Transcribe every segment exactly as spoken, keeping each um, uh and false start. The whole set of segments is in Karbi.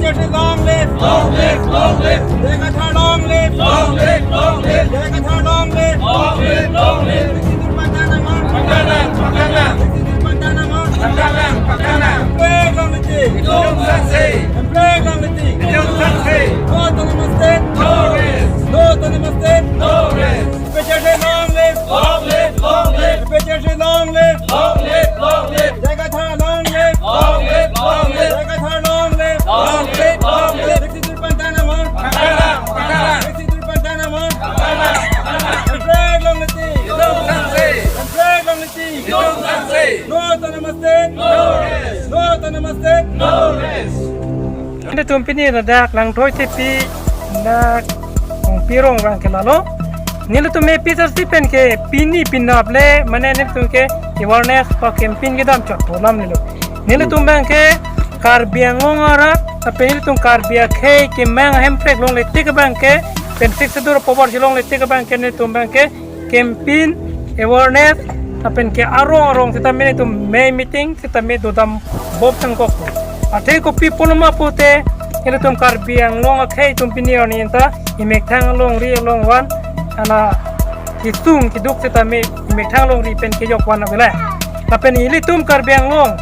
Long live! Long live! Long live! J I Kathar long live! Long live! Long live! J I Kathar long live! Long live! Long live! Sixty-two Pandan Amar! Pandan! Pandan! Sixty-two Pandan Amar! Pandan! Pandan! Hemprek longle tik! Hemprek longle tik! Hemprek longle tik! Hemprek longle tik! No autonomous state! No rest! No autonomous state! No rest! P H R C long live! Long live! Long live! P H R C long live! Long live! Long live! J I Kathar long live! Long live! Long live! J I Kathar long live! Long live! Long live! Sixty-two Pandan Amar! Pandan! Pandan! Sixty-two Pandan Amar! Pandan! Pandan! Hemprek longle tik! Hemprek longle tik! No autonomous state! No rest! No autonomous state! No rest! Nelitum pini ladak Langthroi Tepi, dak Kongpi arong abang ke lalo. Nelitum A P H R C pen ke pini penap le, mane nelitum ke awareness pa campaign kedam chot po lam nelo. Nelitum abang ke Karbi Anglong arat, lapen nelitum Karbi akhei kemang hemprek longle tik abang ke, pen Sixth Schedule power si longle tik abang ke, nelitum abang ke campaign, awareness, lapen ke arong arong sitame nelitum mei meeting sitame dodam bom tangkok. Athe kopi pulo ma pute, nelitum Karbi Anglong akhei atum pini arni ta, emethang alongri along van, ana kesung keduk sitame emethang alongri pen kejok van avela. Lapen ilitum Karbi Anglong,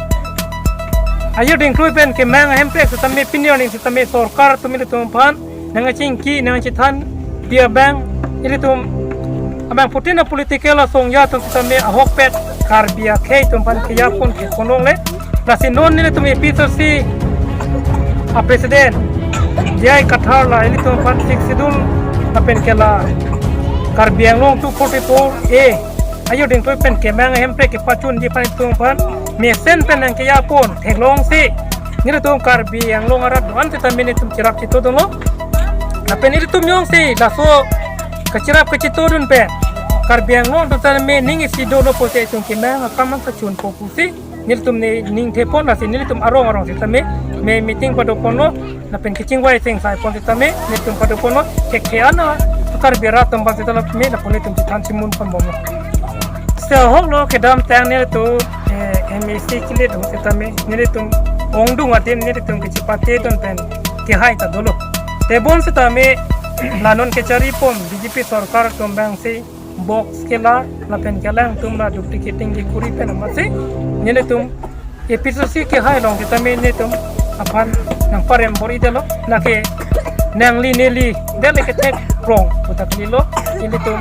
ayo dingklui pen kemang hemprek sitame pini arni sitame sorkar atum ilitum aphan nangchingki, nangchethan pi abang, ilitum abang putin a political asong ya atum sitame ahokpet Karbi akhei atum aphan keya pon ke konong le. Lasi non nelitum A P H R C a president J I Kathar la ilitum aphan Sixth Schedule lapen ke la Karbi Anglong two forty-four A ayo dingklui pen kemang hemprek kepachunji aphan ilitum aphan mesen pen nangkeya pon theklongsi nelitum Karbi Anglong arat do-an sitame nelitum cherap chitodunlo. Lapen ilitum jongsi laso kacherap kachitodun pen Karbi Anglong atum sitame ning isi dolo pusi itum kemang akam an kachun po pusi nelitum ne ning thepon, lasi nelitum arong arong sitame mei meeting padoponlo, lapen kechingvai chingsai pon sitame nelitum padoponlo, thekthe ana Karbi arat atum aphan sitame lapu nelitum chethan chimun ponbomlo. Seta ahoklo kedamtang nelitum, eh, M A C kilit ahut sitame nelitum ongdung adim nelitum kachepatedun pen kehai ta dolo. Tebon sitame la non kecharipon B J P sorkar atum abangsi box kela lapen kelang atum la duplicating kekuri pen amatsi nelitum A P H R C kehai along sitame nelitum aphan nangparem bor-idetlo, lake nangli neli det le kethek krong pu ta kalilo. Nelitum